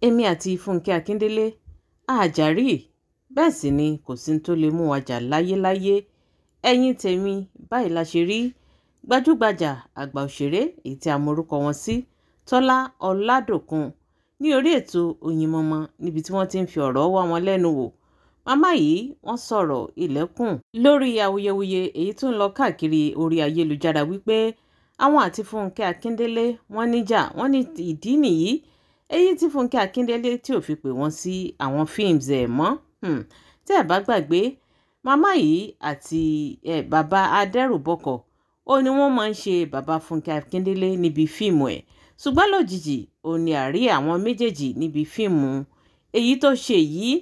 Èmi àti Fúnkẹ́ Akíndélé àjàrí, bẹ́ẹ̀ sì ni kò sí tó lè mú wa jà láyéláyé. Ẹ̀yin tèmi, báyìí la ṣe rí gbajúgbajà àgbà òṣèré èyí tí a mọ orúkọ wọn sí Tọ́lá Ọládòkun ní orí ètò Oyinmọmọ níbi tí wọ́n ti ń fi ọ̀rọ̀ wá wọn lẹ́nu wò. Màmá yìí wọ́n sọ̀rọ̀ ilẹ̀kùn lórí awuyewuye èyí tó ń lọ káàkiri orí ayélujára wípé àwọn àti Fúnkẹ́ Akíndélé wọ́n níjà. Wọ́n ní ìdí nìyí èyí tí Fúnkẹ́ Akíndélé tí ò fi pè wọ́n sí àwọn fíìmù ẹ̀ mọ́. Tẹ́ ẹ̀ bá gbàgbé, màmá yìí àti bàbá Adẹ́rùbọkọ̀ ó ní wọ́n máa ń ṣe bàbá Fúnkẹ́ Akíndélé níbi fíìmù ẹ̀, ṣùgbọ́n lójijì ó ní àrí àwọn méjèèjì níbi fíìmù èyí tó ṣe yìí.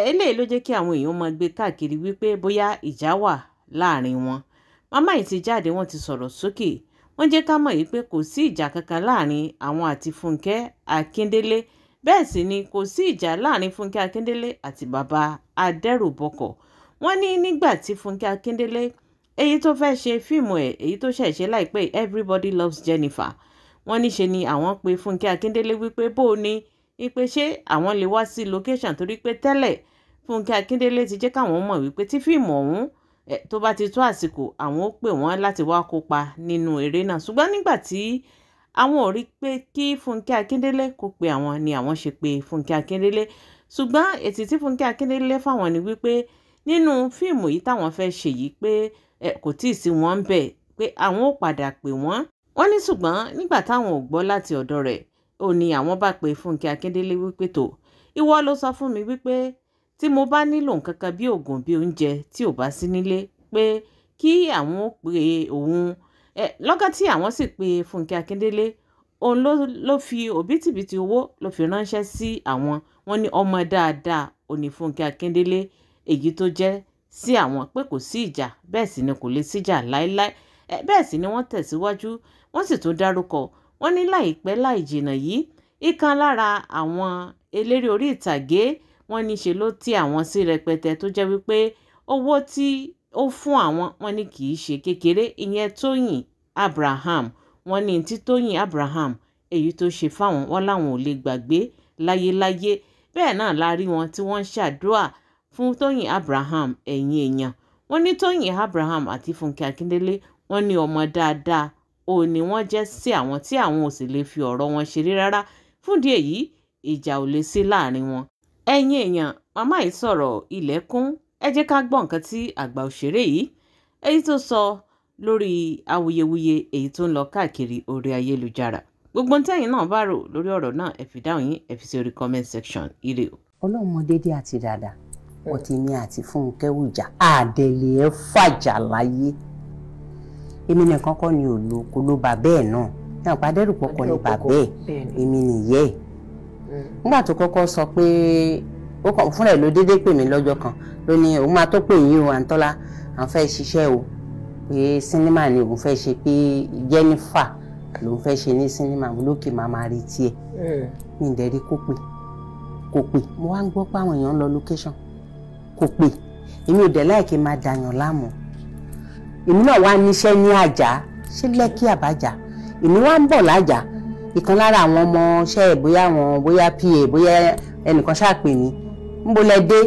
Eléyìí ló jẹ́ kí àwọn èèyàn máa gbé káàkiri wípé bóyá ìjà wà láàrin wọn. Màmá yìí ti jáde, wọ́n ti sọ̀rọ̀ sókè, wọ́n jẹ́ ká mọ̀ yìí pé kò sí ìjà kankan láàrin àwọn àti Fúnkẹ́ Akíndélé, bẹ́ẹ̀ sì ni kò sí ìjà láàrin Fúnkẹ́ Akíndélé àti bàbá Adẹ́rùbọkọ̀. Wọ́n ní nígbà tí Fúnkẹ́ Akíndélé èyí tó fẹ́ ṣe fíìmù ẹ̀ èyí tó ṣẹ̀ ṣe láìpẹ́ Everybody Loves Jennifer, wọ́n ní ṣe ni àwọn pe Fúnkẹ́ Akíndélé wípé bó o ní wípé ṣé àwọn lè wá sí location, torí pé tẹ́lẹ̀ Fúnkẹ́ Akíndélé ti jẹ́ káwọn mọ̀ wípé tí fíìmù ọ̀hún tó bá ti tó àsìkò àwọn ó pè wọ́n láti wá kópa nínú eré náà. Ṣùgbọ́n nígbà tí àwọn ò rí pé kí Fúnkẹ́ Akíndélé kó pe àwọn ni àwọn ṣe pé Fúnkẹ́ Akíndélé. Ṣùgbọ́n èsì tí Fúnkẹ́ Akíndélé fáwọn ni wípé nínú fíìmù yìí táwọn fẹ́ ṣe yìí pé kò tíì sí wọn bẹ̀, pé àwọn ò padà pè wọ́n. Wọ́n ní ṣùgbọ́n nígbà táwọn ò gbọ́ láti ọ̀dọ̀ rẹ̀ ó ní àwọn bá pe Fúnkẹ́ Akíndélé wípé tó, ìwọ ló sọ fún mi wípé tí mo bá nílò nǹkan kan bí oògùn bí oúnjẹ tí ò bá sí nílé pé kí àwọn ó pe òun. Lọ́gán tí àwọn sì pe Fúnkẹ́ Akíndélé, òun ló fi òbítíbitì owó ló fi ránṣẹ́ sí àwọn. Wọ́n ní ọmọ dáadáa ò ní Fúnkẹ́ Akíndélé èyí tó jẹ́ sí àwọn, pé kò sí ìjà, bẹ́ẹ̀ sì ni kò lè síjà láéláé. Bẹ́ẹ̀ sì ni wọ́n tẹ̀síwájú, wọ́n sì tún dárúkọ. Wọ́n ní láìpẹ́ láì jìnnà yìí, ìkan lára àwọn eléré orí ìtàgé wọ́n ní ṣe ló tí àwọn sí rẹpẹtẹ tó jẹ́ wípé owó tí ó fún àwọn wọ́n ní kì í ṣe kékeré, ìyẹn Tóyìn Abraham. Wọ́n ní tí Tóyìn Abraham èyí tó ṣe fáwọn, wọ́n láwọn ò lè gbàgbé láyéláyé. Bẹ́ẹ̀ náà la rí wọn tí wọ́n ń ṣàdúrà fún Tóyìn Abraham. Ẹ̀yìn èèyàn, wọ́n ní Tóyìn Abraham àti Fúnkẹ́ Akíndélé wọ́n ní ọmọ dáadáa ò ní wọ́n jẹ́ sí àwọn tí àwọn ò sì lè fi ọ̀rọ̀ wọn ṣeré rárá. Fúndìí èyí ìjà ò lè sí láàrin wọn. Ẹ̀yin èèyàn, màmá yìí sọ̀rọ̀ ilẹ̀kùn. Ẹ jẹ́ ká gbọ́ nǹkan tí àgbà òṣèré yìí èyí tó sọ lórí awuyewuye èyí tó ń lọ káàkiri orí ayélujára. Gbogbo ntẹ́yìn náà bá rò lórí ọ̀rọ̀ náà ẹ fi dáhùn yín, ẹ fi sí orí comment section. Ire o. Ọlọ́run mọ dédé àti dáadáa, ọtí mi àti Fúnkẹ́ wùjà àdẹ̀lẹ̀ ẹ̀ fàjà láyé. Èmi nìkan kọ́ ni òòlù kò ló bàbá ẹ̀ náà ní àpá Adẹ́rùpọ̀kọ̀ ni bàbá ẹ̀, èmi nìyẹ́ ẹ̀. Nígbà tó kọ́kọ́ sọ pé ó kàn fúnra ẹ̀ ló déédéé pè mí lọ́jọ́ kan ló ní òun máa tó pè yín o, Àǹtọ́lá, àwọn fẹ́ ṣiṣẹ́ o, pé sinimá ni òun fẹ́ ṣe, pé Jennifer lòun fẹ́ ṣe ní sinimá, mo lókè máa máa retí ẹ̀. Mi ì dẹ̀ rí kó pè, kò pè. Mo wá ń gbọ́ pé àwọn èèyàn ń lọ location, kò pè. Èmi ò dẹ̀ láìkí máa dàyàn láàmú. Èmi náà wá níṣẹ́ ní Àjà, ṣé Lẹ́kí àbájá, èmi wá ń bọ̀ lájà. Ìkan lára àwọn ọmọ iṣẹ́ ẹ̀, bóyá àwọn bóyá pa bóyá ẹnìkan ṣáà pè mí, ń bo lẹ dé?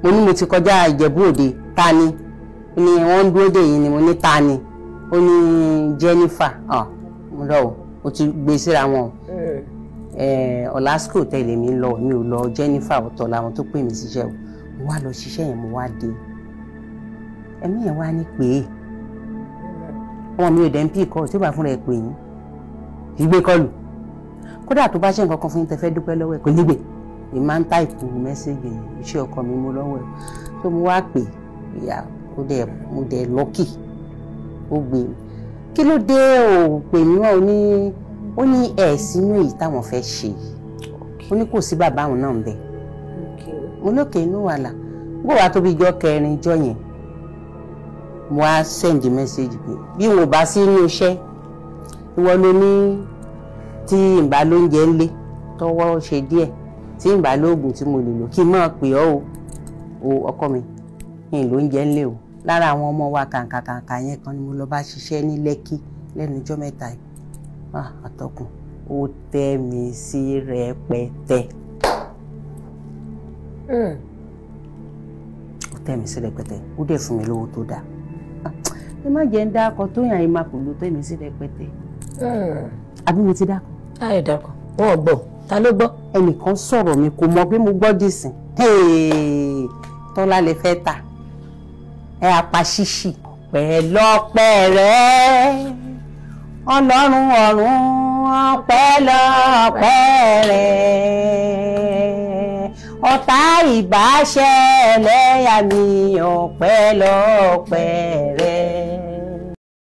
Mo ní mo ti kọjá Ìjẹ̀bú Òde. Ta ni? Ó ní wọ́n ń dúró dè yín ni. Mo ní ta ni? Ó ní Jennifer. Mo lọ o, ó ti gbé síra wọn o. Ọ̀làsíkò tẹ̀lé mi lọ, mi ò lọ Jennifer, ọ̀tọ̀ làwọn tó pè mí síṣẹ́ o. Mo wá lọ ṣiṣẹ́ yẹn, mo wá dé. Ẹ̀mí yẹn wá ní pé ọmọ mi ò dẹ̀ ń pì kọ́ tí ó bá fúnra ẹ̀ pè yín ìgbé kọlù. Kódà tó bá ṣe nǹkan kan fún yín tẹ́ fẹ́ dúpẹ́ lọ́wọ́ ẹ̀ kò nígbè. Èmi máa ń táìpù mẹ́sẹ̀gì iṣẹ́ ọkọ mi mo lọ́wọ́ ẹ̀ tó mo wá pè ìyá ó dẹ̀ mo dẹ̀ lọ́kì ó gbé mi. Kí ló dé ò pè mí wọ́n? Ó ní ẹ̀ sínú èyí táwọn fẹ́ ṣe. Ó ní kò sí bàbá àwọn náà ń bẹ̀. Mo lókè inú wàhálà bó wàá tóbi jọ kẹrin jọ yẹn, mo wá send message pé bí wọn ò bá sí inú iṣẹ́ ìwọ ló ní tí n bá lóúnjẹ ńlé tọwọ́ ṣe díẹ̀, tí n bá lóògùn tí mo lè lò kí n máa pè ọ́ o, ọkọ mi kí n lóúnjẹ ńlé o. Lára àwọn ọmọ wa kàǹkàkàǹkà yẹn kan ni mo lọ bá ṣiṣẹ́ ní Lẹ́kí lẹ́nu ọjọ́ mẹ́ta yìí. Àtọkùn Ó tẹ́ mi sí rẹpẹtẹ. Ó tẹ́ mi sí rẹpẹtẹ, ó dẹ̀ fún mi lówó tó dáa. Ẹ má jẹ́ ń dákọ tó yàn, ẹ má kò ló tẹ́ mi sí rẹpẹtẹ. Àbí mo ti dákọ? Láì dákọ, wọn ò gbọ́, ta ló gbọ́? Ẹnìkan sọ̀rọ̀ mi, kò mọ̀ pé mo gbọ́ dìsìn. Tọ́lá lè fẹ́ ta ẹ apá ṣíṣì pẹ̀lọpẹ́ rẹ, Ọlọ́run ọ̀run, ọpẹ́lọpẹ́ rẹ, ọ̀tá ìbáṣẹ ẹlẹ́yà mi, ọpẹ́lọpẹ́ rẹ.